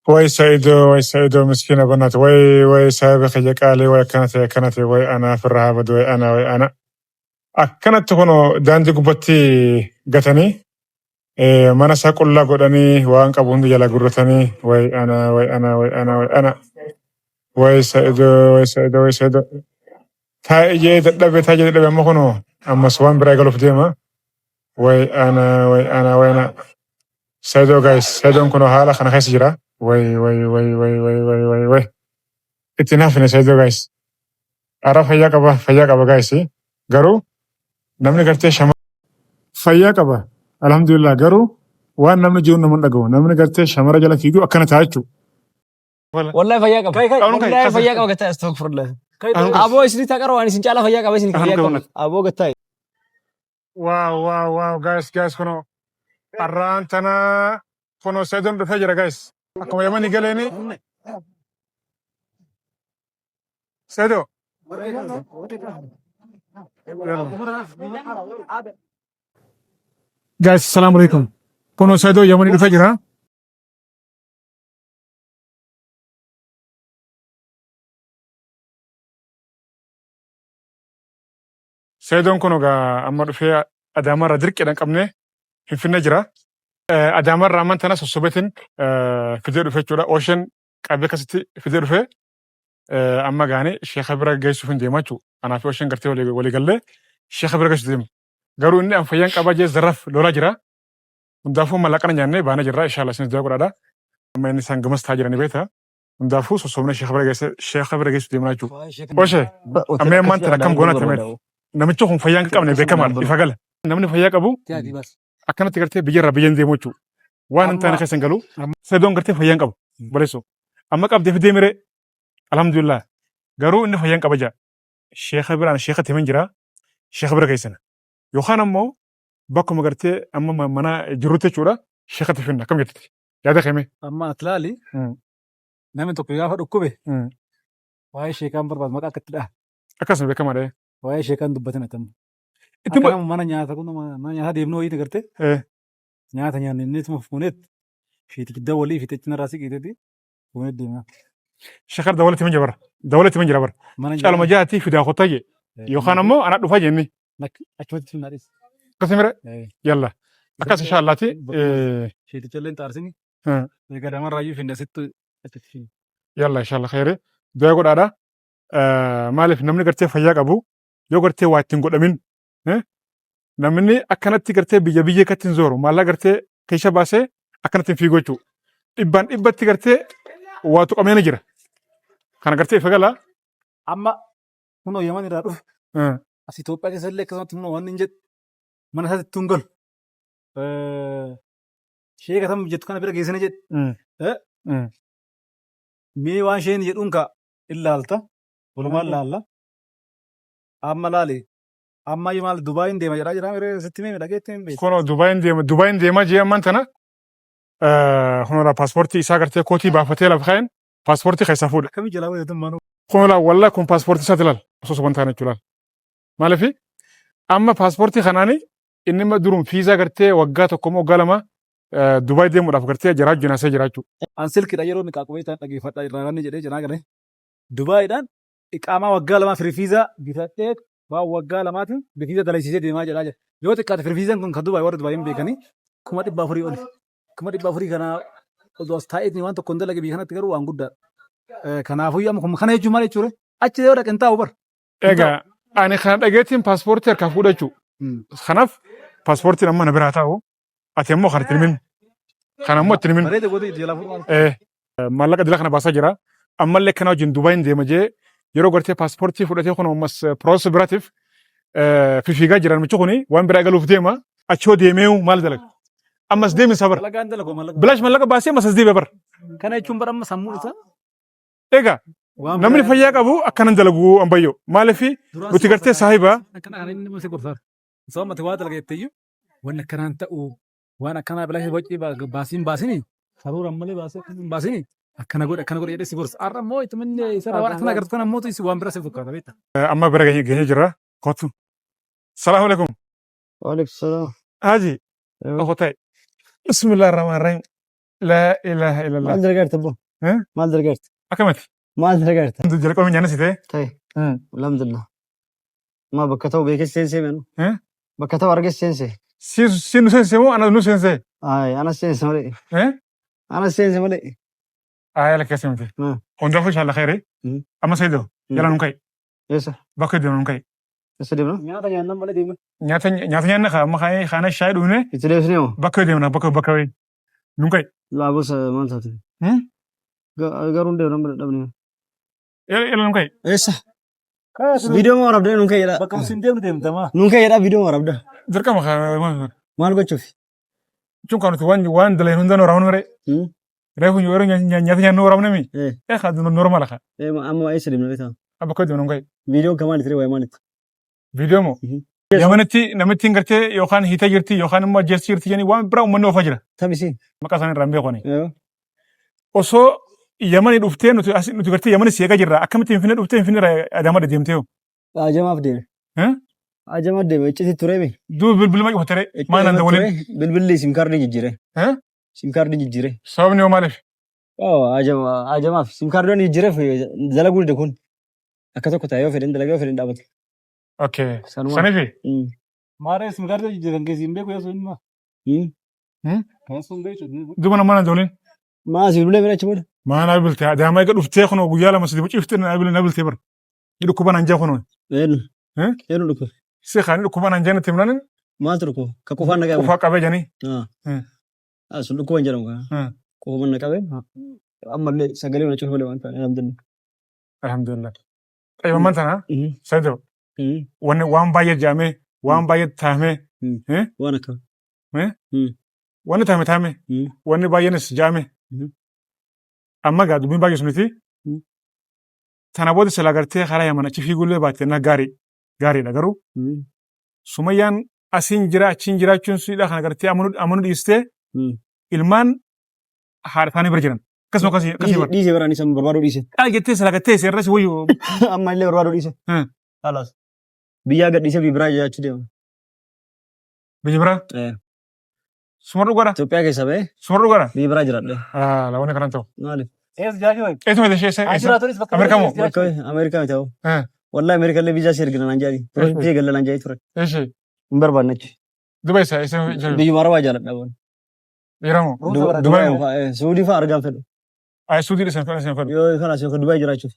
Way Sa'idoo, way Sa'idoo miskiina bannaati. Way way saahiba kiyya qaalii way akkana ta'e akkana ta'e way anaa firra haa badu way ana way ana. Akkanatti kunoo daandii gubbatti gatanii mana isaa qullaa godhanii waan qabu hundi jala gurratanii way ana way ana way ana way ana. Way Sa'idoo way Sa'idoo way Sa'idoo. Taa'ee jee dadhabe taa'ee jee dadhabe amma kunoo ammas waan biraa eegaluuf deema. Way ana way ana way ana. Saidoo guys, Saidoon kun haala kana keessa jira. Way way way way way way way way. Itti hin hafne Saidoo guys. Ara fayyaa qaba fayyaa qaba guys. Garuu namni gartee shama fayyaa qaba. Alhamdulillah garuu waan namni jiru nama hin dhagahu. Namni gartee shamara jala fiigu akkana ta'a jechuudha. Wallahi fayyaa qaba. Kai, kai. Wallahi fayyaa qaba gattaa astaghfirullah. Aboo isin taqara waan isin caalaa fayyaa qaba isin fayyaa qaba. Aboo gattaa. Wow wow wow guys guys kunoo arraan tana kunoo Saidoon dhufee jira guys. Akkuma yamani galeeni Saido. Guys assalamu alaikum. Kunoo Saido yamani dhufee jira. Saidoon kun egaa amma dhufee Adaamaarraa dirqiidhaan qabnee Finfinnee jira. Adaamaarraa amman tana sossobeetiin fidee dhufe jechuudha. Ocean qabee akkasitti fidee dhufe amma gaanii sheeka bira geessuuf hin deema jechuudha. Anaa fi Ocean gartee walii gallee sheeka bira geessuuf deema. Garuu inni an fayyaan qabaa jee zarraf lolaa jira. Hundaafuu mallaqana nyaannee baanee jirra. Inshallah isinis du'aa godhaadha. Amma inni isaan gamas taa'aa jiranii beekta. Hundaafuu sossobnee sheeka bira geesse sheeka bira geessu deemnaa jechuudha. Oshe amma ammaan tana akkam goona tame namichi kun fayyaa hin qabne beekamaadha ifa gala. Namni fayyaa qabu akkanatti gartee biyyarraa biyya hin deemu jechuudha. Waan hin taane keessa hin galu. Sadoon gartee fayyaa hin qabu baleessoo. Amma qabdee fidee miree alhamdulillah garuu inni fayyaa hin qaba jaa. Sheeka biraan sheeka timin jira sheeka bira geessina. Yookaan ammoo bakkuma gartee amma mana jirutti jechuudha sheekatti finna akkam jettuti. Yaada kee mee. Amma ati laali namni tokko gaafa dhukkube waa'ee sheekaan barbaadu maqaa akkatti dhaha. Akkasuma beekamaadha. Waa'ee sheekaan dubbatin ati amma. Itti Akka nama mana nyaata kun mana nyaataa deemnu wayii agartee nyaata nyaanne inni ituma fuuneet fiitichi dawalii fiitichi narraa siqiiteeti fuuneet deemna. Shakar dawalatti hin jira bara. Dawalatti hin jira bara. Mana Caaluma jaatii fidaa kottaa jee. Yookaan ammoo ana dhufaa jenni. Achumatti finna dhis. Akkasuma yalla. Akkas inshaallaati. Sheeticha illee xaarsini. Gadamarraa iyyuu finna sitti achitti finna. Yalla inshaalla khayri. Du'a godhaadha. Maaliif namni gartee fayyaa qabu yoo gartee waa ittiin godhamin namni akkanatti gartee biyya biyya akkatti hin zooru maallaa gartee keessa baasee akkanatti hin fiigu jechuudha. Dhibbaan dhibbatti gartee waa tuqamee ni jira. Kana gartee ifa gala. Amma kunoo Yaman irraa dhufe. As Itoophiyaa keessa illee akkasumatti kunoo waan hin jedhu mana isaatti ittiin galu. Sheeka tam jettu kana bira geessina jedhe. Mee waan isheen jedhuun kaa illaalta. Walumaan laalla. Amma laali. Amma iyyuu maal Dubaayin deema jedhaa jira miree sitti mee dhageetti hin beektu. Kunoo Dubaayin deema Dubaayin deemaa jee ammaan tana kunoo paaspoortii isaa gartee kootii baafatee lafa kaa'een paaspoortii keessaa fuudhe. Akkamii jalaa wayii manuu. Kunoo laa wallah kun paaspoortii isaati laal osoo soban taane jechuudha. Maaliif amma paaspoortii kanaani inni amma durum fiizaa gartee waggaa tokko moo waggaa lama Dubaay deemuudhaaf gartee jaraa wajjin haasa'ee jira jechuudha. An silkidha yeroo inni qaaqubee ta'an dhageeffadha irraa wanni jedhee cinaa galee. Dubaayiidhaan iqaamaa waggaa lamaa firifiizaa bitadhee waan waggaa lamaatiin fiizaa dalaysiisee deemaa jedhaa jira. Yoo xiqqaate firifiizaan kun kan Dubaay warri Dubaay hin beekanii 400,000 oli. 400,000 kana osoo as taa'eetiin waan tokko hin dalage biyya kanatti garuu waan guddaadha. Kanaafuu amma kun kana jechuun maal jechuudha? Achi yoo dhaqe hin taa'u bar. Egaa ani kana dhageettiin paaspoortii harkaa fuudha jechuudha. Kanaaf paaspoortiin amma na biraa taa'u ati ammoo kana itti himin. Kana ammoo itti himin. Bareeda gootee itti jalaa fuudhu. Maallaqa dila kana baasaa jira. Ammallee kana wajjin Dubaayin deema jee yeroo gartee paaspoortii fudhatee kun ammas piroosesa biraatiif fifiigaa jira namichi kuni waan biraa galuuf deema. Achi yoo deemeewu maal dalaga? Ammas deemi isaa bara. Dalagaan dalagu maallaqa. Bilaash maallaqa baasee ammas as deebi'a bara. Kana jechuun bara amma sammuun isaa Egaa waan namni biraa- fayyaa qabu akkanan dalagu ambayyoo. Maaliif Duraan nuti si gartee gorsa. saahiba Akkana kana inni nama si gorsa. Sababa ati waa dalaga jetteyyuu wanni akkanaan ta'u waan akkanaa bilaash waccii baasiin baasini karoora malee baasee akkana hin baasini akkana godhe akkana godhe jedhee si gorsa. Har'a immoo itti manni isarraa waan akkana agartu kana immoo si waan bira si fakkaata beekta. Amma bira geenye jirra. Kottu. Salaamu alaikum. Waalaikum salaam. Haji. Okotai. Bismillah ar-Rahman ar-Rahim. Laa ilaaha illallah. Maal dalagaa jirta abboo? Eh? Maal dalagaa jirta? Akkamati? Maal dalagaa jirta? Jalqaba nyaanna si ta'e. Ta'e. Alhamdulillah. Maa bakka ta'u beekee seensee menu. Eh? Bakka ta'u argee seensee. Si nu seense moo ana nu seense? Ay, ana seense malee. Eh? Ana seense malee. Ayala keessa miti. Hundaafuu inshallah khayri. Amma Saidoo jala nun ka'i. Eessa? Bakka deemnu nun ka'i. Eessa deemna? Nyaata nyaannan malee deemna. Nyaata nyaata nyaanna kaa amma kaanee kaanee shaayii dhugne Itti deebisnee moo? bakka deemna bakka bakka wayii. Nun ka'i. Laabosa maal taate? Garuu hin deemna malee dhabne. Yala nun ka'i. Eessa? Viidiyoo moo waraabdee nun ka'e jedhaa? Bakka isin deemnu deemtamaa. Nun ka'e jedhaa viidiyoo moo waraabda? Dirqama kaa Maal gochuuf? jechuun kan nuti waan waan daleen hundaan waraabnu maree. Reefu yeroo nyaata nyaannu waraabnu mi? Eh. Eh kaa normal kaa. Amma eessa deemna beektaa? Bakka deemnu nun ka'i. Viidiyoon kan maalitti waa'ee maalitti? Viidiyoo moo? Yamanitti namittiin gartee yookaan hiitee jirti yookaan immoo ajjeessi jirti jedhanii waan biraa uummanni oofaa jira. Tabisi. Maqaa isaanii irraa hin beekani. Osoo Yamanii dhuftee nuti as nuti gartee Yamanii si eegaa jirra. Akkamitti Finfinnee dhuftee Finfinnee irraa Adaamaa deemtee hoo? Ajamaaf deeme. Eh? Ajamaaf deeme iccitii turee mi? Duuba bilbiluma cufatere maal naan waliin? Bilbilli sim kaardii jijjiire. Eh? Sim kaardii jijjiire. Sababni hoo maaliif? Oh, ajamaaf sim kaardiin jijjiireef dalaguu dide kun. Akka tokko ta'e yoo fedhan dalagaa yoo fedhan dhaabate. Okay. Sanuma. Sanifi? Maaree sim kaardii jijjiiran keessi hin beeku yesuun immoo. Kan sun beeku. Duuba nama naan waliin? Maa si bilbilee bira achi booda? Maa naa bilbilte Adaamaa eega dhuftee kunoo guyyaa lama sadi ciftee naa bilbilte bara. Ni dhukkuba naan jaa kunoo. Eenyu? Eh? Eenyu dhukkuba? Si kaani dhukkuba naan jaa natti himnaan Maaltu dhukkuba? Ka qufaan na qabe. qufaa qabee janii. Ah. Sun dhukkuba hin jedhamu kana. Qufuma na qabe. Ammallee sagalee mana cufa malee waan ta'an alhamdulillah. Alhamdulillah. Qayyamman tana Saidoo wanni waan baay'ee jaamee waan baay'ee taamee Waan akka. wanni taame taame wanni baay'eenis jaame amma gaa dubbiin baay'ee suniti tana booda silaa gartee karaa yaman achi fiiguullee baatte na gaarii gaariidha garuu Sumayyaan asiin jira achiin jiraachuun siidha kana gartee amanuu dhiistee ilmaan haadha isaanii bira jiran akkasuma akkasii akkasii bara. Dhiise biraan isa barbaaduu dhiise. Dhaa jettee silaa gartee seerra si wayyu. Amma illee barbaaduu dhiise. Kalaas. Biyyaa gadhiisee biyya biraa jiraachuu deema. Biyya biraa. Suma dhugaadha. Itoophiyaa keessa ba'ee Suma dhugaadha. biyya biraa jiraadhe. Lawanni kanan ta'u. Maaliif? Eessa jiraachuu wayi? Eessuma ishee eessa? As jiraatunis bakka Ameerikaa moo? Bakka Ameerikaa miti ta'u. Wallahi Ameerikaa illee viizaa si ergina naan jedhani. Piroojeektii eegalla naan jedhani ture. Eeshi. Hin barbaanne achi. Duba eessa eessa jiru? Biyyuma Arabaa jaaladha. Boon. Dhiira moo? Barumsa Dubai moo? Suudii fa'aa argaan fedhu. Ay Suudii dhiisan fedhan isin fedhu. Yoo kanas yookaan Dubai jiraachuuf.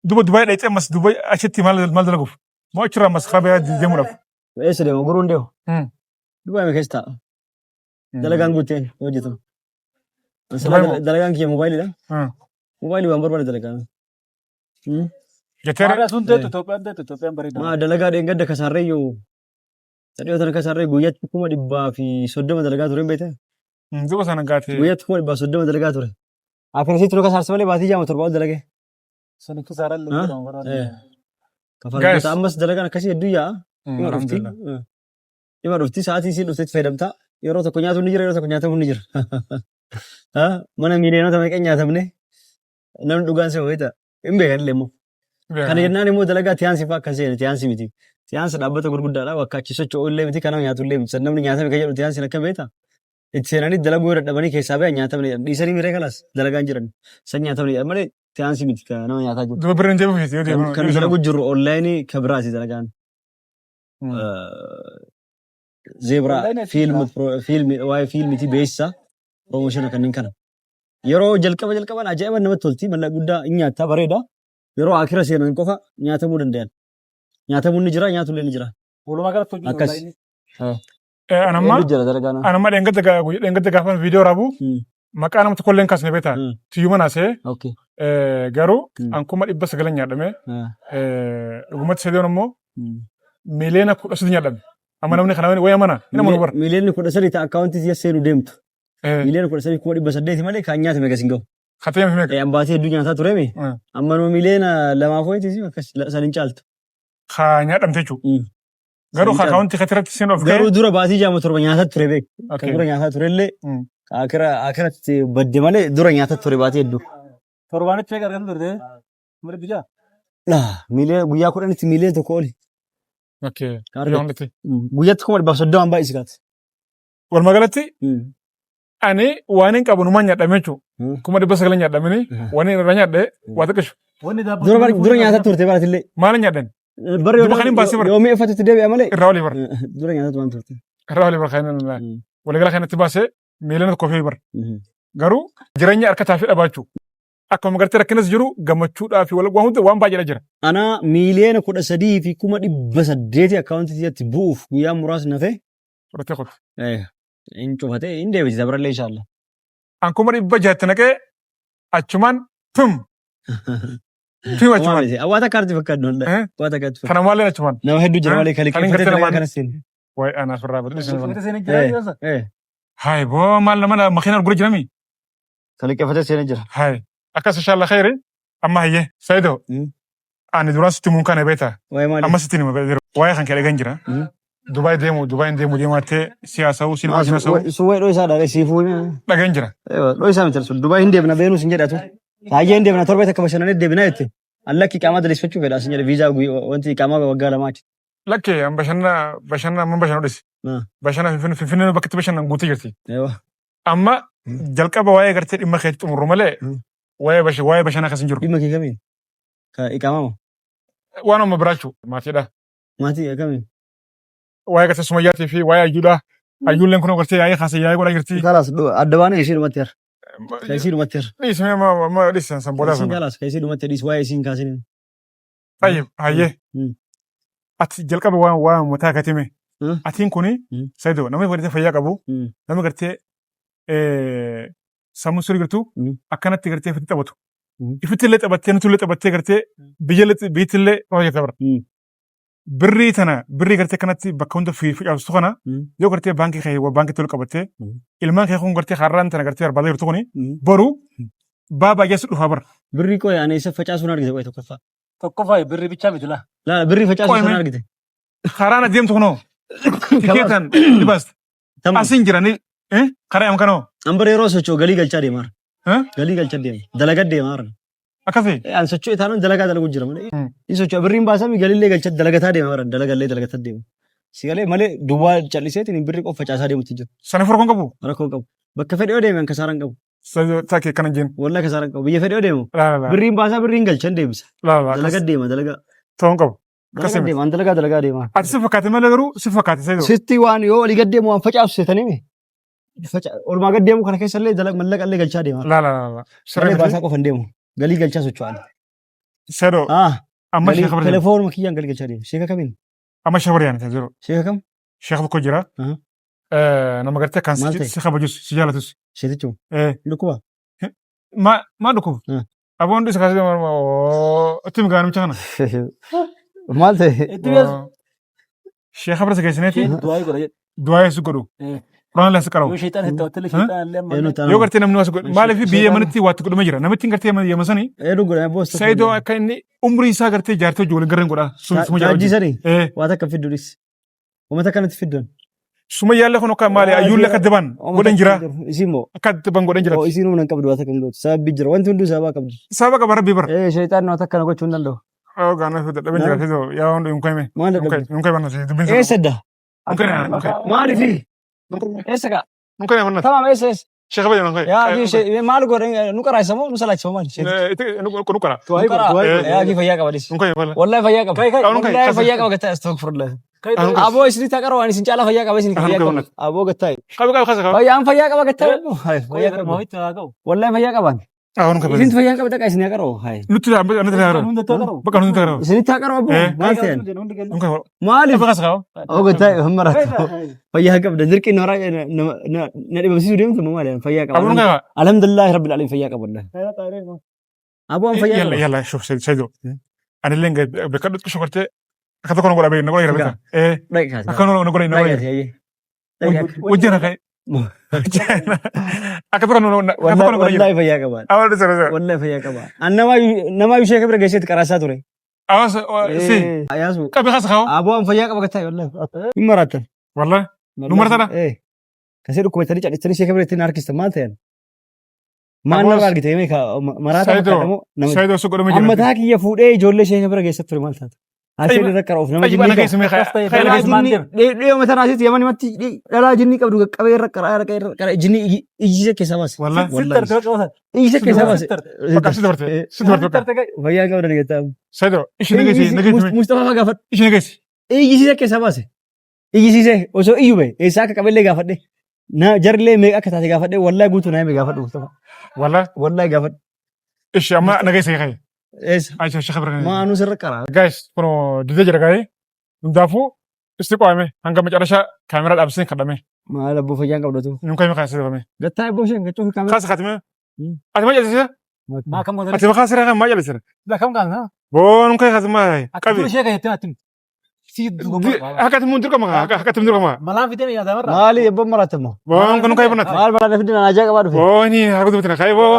Duba Dubai dhaqxee ammas Dubai achitti maal maal dalaguuf? Moo achirraa ammas karaa biraa deemuudhaaf? Eessa deema? Guruun deemu. Dubai keessa taa'a. Dalagaan guuteen hojjetamu. Dubai moo? Dalagaan kiyya moobaayiliidha. Moobaayilii waan barbaade dalagaa. Jettee Maaree sun teettu Itoophiyaan teettu Itoophiyaan bareeda. Maa dalagaa dheengadda kasaarreeyyuu sadhiyoo tana kasaarree guyyaatti 130,000 dalagaa ture hin beektaa? Duba sana gaatee. Guyyaatti 130,000 dalagaa ture. Akkasitti nu kasaarsa malee baatii jaama torba ol dalagee. Sun kisaaraan Ah? lubbuu jedhamu barbaade. Kafalamtoota ammas dalagaan akkasii hedduu yaa'a. Dhima dhufti. Alhamdulillah. Dhima dhufti sa'aatii isiin dhuftetti fayyadamta. Yeroo tokko nyaatuun ni jira yeroo tokko nyaatamuun ni jira. Ha? Mana miiliyoonota meeqa nyaatamne namni dhugaan si beekta. Hin beekan illee immoo. Kana jennaan immoo dalagaa tiyaansii fa'aa akkan seene tiyaansii miti. Tiyaansi dhaabbata gurguddaadha bakka achi socho'u illee miti kanama nyaatu illee miti. San namni nyaatame kan jedhu tiyaansiin akka beekta. Itti seenanii dalaguu yoo dadhabanii keessaa bayan nyaatamne jedhan. Dhiisanii miree kalaas dalagaan jiran. San nyaatamne jedhan malee tiyaansii miti kan nama nyaataa jiru. Duba birrin deebi'u feeti yoo deebi'u. Kan dalagu jirru onlaayinii kan biraati dalagaan. Zeebraa Onlaayinii fiilmi fiilmi waa'ee fiilmiiti beeksisa piroomoshina kanneen kana. Yeroo jalqaba jalqaban ajaa'iba namatti tolti mallaqa guddaa hin nyaattaa bareeda. Yeroo akira seenan qofa nyaatamuu danda'an. Nyaatamuun ni jira nyaatullee ni jira. Walumaa galatti hojii Akkas. onlaayinii. Anamma Hedduu jira dalagaan. anamma dheengadda gaafan viidiyoo raabu maqaa nama tokkollee hin kaasne beektaa. Tiyyuma naasee Okay. garuu an 900,000 nyaadhame dhugumatti sadoon immoo 13 miliyoona nyaadhame. Amma namni kana wayi amana hin amanu bara. 13 miliyoona ta'a akkaawuntii siya seenu deemtu. 13 miliyoona 800,000 malee kan nyaatame gas hin gahu. Katee meeqa? Ambaatii hedduu nyaataa tureemi. Amma numa 2 miliyoona wayitii akkas san hin caaltu. Haa nyaadhamte jechuudha. Garuu San hin caaltu. akkaawuntii keetirratti siin of Garuu dura baatii jaama torba nyaataa ture beek. Kan dura nyaataa turellee Mm. akira akiratti badde malee dura nyaataa ture baatii hedduu. Torbaanitti meeqa argatu turte? Kuma dhibbi ja'a? Laa miiliyoona guyyaa 10tti 1 miliyoona oli. Okay. Argate. Guyyaa hundatti. Guyyaatti 130,000 baay'isi kaate. Walumaa galatti Ani waan hin qabu numaan nyaadhame jechuudha. Hmm. 900,000 nyaadhamini waan hin irra nyaadhe waa xiqqishu. Wanni daabboo Dura dura nyaata turte baratillee. Maal nyaadhan? Barri Duba kan hin baasee bara. yoo mi'eeffatutti deebi'a malee. Irraa olii bara. Dura nyaata waan turte. Irraa olii bara kan waliigala kanatti baasee 1 million fi bara. Garuu jireenya harkataa fi dhabaachuu. Akkuma gartee rakkinas jiru gammachuudhaa fi waan hunda waan baay'eedha jira. Ana 13,800,000 akkaawuntii tiyyatti bu'uuf guyyaa muraasni hafe Fudhatee qofa. hin cufatee hin deebisisa barallee inshallah. An 600,000tti naqee achumaan tum tum achumaan. Waan akka arti fakkaatu Eh? waan akka arti fakkaatu. Kana maallee achumaan. Nama hedduu jira malee kan Kan hin liqeeffatee gartee dalagaa namaan- kana seenu. Wayi anaaf irraa badii Seenee jira jira. Hayi boo maal nama makiina gurgura jirami. Kan liqeeffatee seenee jira. Hayi akkas inshallah khayri amma hayyee Sayido ani duraan sitti muun kana beektaa Waa'ee maali? amma sitti nima beektaa waa'ee kan kee dhagan jira. Mm. Dubaay deemu Dubaay deemu deemattee siyaasa'uu siin wajjin haasa'uu Sun waa'ee dhoo isaa dhaadhee siifuu. dhagan jira. Dhoo isaa miti sun Dubaay hin deemna beenuu sin jedhatu. Hayyee hin deemna torbee takka bashannanee deebinaa jette. Allakki qaamaa daleessifachuu fedha sin jedhe viizaa wanti qaamaa waggaa lamaa achi. Lakkee an bashannana bashannana amma bashannanu dhisi. Bashannana Finfinnee Finfinnee bakka itti bashannan guutee jirti. Ewa. Amma jalqaba waa'ee gartee dhimma keetti xumurru malee waa'ee bashannana akkas hin jiru. Dhimma kee kamiin? Ka iqaamaa moo? Waan amma biraachuu maatiidha. Maatii kamiin? Waa'ee gartee Sumayyaatii fi waa'ee Ayyuudha. Ayyuulleen kun gartee yaa'ii kaasee yaa'ii godhaa jirti. Kalaas adda baanee ishee dhumatti jira. Ka isii dhumatti jira. Dhiisime amma amma dhiisan san boodaa Isiin sana. kalaas ka isii dhumatti dhiis waa'ee isiin kaasin. Tayyib hayyee. Ati jalqaba waan waan mataa keetii Atiin kuni Saidoo namni gartee fayyaa qabu namni gartee sammuu sirrii jirtu akkanatti gartee ofitti taphatu. Ifitti illee taphattee nuti illee taphattee gartee biyya biyyatti illee hojjeta bara. Birrii tana birrii gartee kanatti bakka hunda facaastu kana yoo gartee baankii kee baankii tolu qabattee ilmaan kee kun gartee har'aan tana gartee barbaadaa jirtu kuni boru baabaa geessu dhufaa bara. Birrii qoy ani isa facaasuun argite qoy tokkoffaa. Tokkoffaa birrii bichaa miti laa. Laa birrii facaasuu Qoy sana mee. argite. Karaan adeemtu kunoo tikeetan ni baasta. Tamam. Asin jirani karaa yam kanoo An bara yeroo socho'u galii galchaa deemaa jira. Eh? Galii galchaa deema. Dalagaa deemaa jira. Akkasii. An socho'e taanaan dalagaa dalagu jira malee. Inni socho'a birriin baasami galiillee galchaa dalagataa deema jira. Dalagallee dalagataa deema. Si galee malee duwwaa calliseetiin birrii qofa facaasaa deemutti jira. Sana furkoon qabu. Rakkoo qabu. Bakka fedhe yoo deeme an kasaaraan qabu. Taakee kana jeen. Wallahi kasaaraan qabu. Biyya fedhe yoo deemu Laa laa birriin baasaa birriin galchan deebisa. laa laa Dalagaa deema dalagaa. Ta'uun qabu. Dalagaa Akkasii miti. deema an dalagaa dalagaa deema. Ati si fakkaate malee garuu si fakkaate Saidoo. Sitti waan yoo olii gad deemu waan facaasu seetanii mi? Olumaa gad deemu kana keessa illee mallaqa illee galchaa deema. Laa laa laa laa. Sirrii Malee miti. baasaa qofa hin deemu. Galii galchaa socho'an. Saidoo Ah, amma galii sheeka bira deema. telefoonuma kiyyaan galii galchaa deema. Sheeka kamiin? Amma sheeka bira yaana Saidoo. Sheeka kam? Sheeka tokko jira. Aha. Nama gartee kan Maal ta'e? si kabajus si jaalatus. Sheetichuma. Dhukkuba. Ma ma dhukkuba. Ah. Aboon dhisa kaasee itti migaa namicha kana. Maal ta'e? Itti beesu. Sheeka bira si geessineeti Du'aa godha jedhe. du'aa si godhu. Quraan illee si qara'u. Yoo sheexaan itti taphatte illee sheexaan illee amma. Eenyu ta'an? Yoo gartee namni was godhu maaliif biyya Sheexaan- manitti waatti godhamee jira. Namitti gartee yema sanii Eenyu godhame boos? Saidoo akka inni umrii isaa gartee jaartee hojii waliin gareen godha. Suma jala Taajjii hojii. sanii Eh, waa takka fiddu dhis. Uummata akkanatti fiddan. Suma yaalle kun akka maali ayyuullee akka diban godhan jira. Isiin moo? Akka diban godhan jira. Oo isiin humna hin qabdu waa takka hin gootu. Sababbi jira. Wanti hunduu sababa qabdi. Sababa qaba rabbii bara. Ee shayxaan waa takka na gochuu hin danda'u. Oo gaana fi dadhabeen jira. Saidoo yaa hundi hin koyme. Maal dadhabde? Hin koyme banna dubbiin sana. Eessa edda? Hin koyme hin koyme. Maaliifi? Eessa kaa? Hin koyme banna. Tamaam eessa eessa? Sheekh bayyana hin koyme. Yaa akii shee maal godhe nu qaraayisa moo nu salaachisa moo maali? Nu qara. Nu qaraa. Yaa akii fayyaa qaba dhis. Hin koyme bala. Wallahi fayyaa qaba. Kai kai. Wallahi fayyaa qaba gattaa astaghfirullah. Kai Aboo isin taaqara waan isin caalaa fayyaa qaba isin fayyaa qaba. Aboo gattaa. Qabi qabi kasa qabi. Fayyaan fayyaa qaba gattaa. Fayyaa qaba. Mawitti haa ga'u. Wallahi fayyaa qaban. Ahun qabi. Isin fayyaa qaba dhaqa isin haa qara'u. Hayi. Nutti nutti haa Hunda ta'u qara'u. Bakka nutti haa Isinitti haa qara'u abbo. Maal ta'an? Hin koyme. Maaliif? Qabi kasa qabi. Aboo gattaa hin maraatu. Fayyaa qabda. Dirqii na dhibamsiisuu deemtu moo maali? Fayyaa qaba. Abun qaba. Alhamdulillahi rabbil alamin fayyaa qaba wallahi. Aboo an fayyaa Yalla qaba. yalla shuf Saidoo. Ani illee bakka dhuttu shokortee akka tokko na godha beekna godha jira. Eh Dhaqi kaasi. akka na godha na Dhaqi godha. kaasi hayyee. Dhaqi kaasi. Wajjin akka akka tokko na akka tokko na godha jira. Wallahi fayyaa qaba. Awwa dhisa dhisa. Wallahi fayyaa qaba. An namaa ishee bira geesseetti qaraasaa ture. Awwa si Yaasu. qabi kasa qabu. Aboo an fayyaa qaba gattaa wallahi. Hin maraattan. Wallahi nu martadha. Eh. Kasee dhukkubatanii cal'istanii sheeka bira ittiin harkistan maal ta'an? Maal Aboo nama argite mee maraata Saidoo fakkaata moo nama Saidoo si godhame jira. Ammataa kiyya fuudhee ijoollee sheeka bira geessatti ture maal taata? Asheen irra qara'uuf nama Xayyiba jinnii na qabu. geessu mee Akkas ta'e khayya na Dhalaa geessu. maal jinnii deema? dhiyoo mataa asitti yamanimatti dhalaa jinnii qabdu qaqqabee irra qaraa irra irra qaraa jinnii ijjisa keessaa baase. Wallah. Sitti tarte bakka wasan. Ijjisa keessaa baase. Sitti tarte. Bakka si dabarte. Si dabarte Sitti bakka. tarte ga'i. Fayyaa qabda ni gattaa. Sayido ishi na geessi na geessi mee. Mustafaa faa gaafadhu. Ishi na geessi. Iyyisiisa keessaa baase. Iyyisiisee osoo iyyu bahe eessaa akka qabellee gaafadhe. Na jarrillee meeqa akka taate gaafadhe wallahi guutuu naa hime gaafadhu Mustafaa. Wallah. Wallahi gaafadhu. Ishi amma na geessi khayya. Eessa? Aisha sheekha bira. Maa anuu sirra qaraa. Guys kun didee jira gaa'ee. Hundaafuu isti qo'ame hanga macarasha kaameraa dhaabsiseen kadhame. Maal abboo fayyaan qabdatu. Nun kaime kaasee dhabame. Gattaa abboo isheen gachuu fi kaameraa. Kaasa kaatime. Ati maa jallisisa? Maa kam gootanii? Ati makaa siree kan maa jallisira? Laa kam kaasa? Boo nun kai kaasa maa Ati qabi. dura ishee kan jettee ati si dugoggora. Akka ati mun dirqama akka ati mun dirqama. Malaan fidee nyaataa barra. Maali abboon maraate immoo? Boo kun nun kai banate. Maal maraate fidina ajaa qabaa dhufe. Boo ni haa gudubatina kai boo.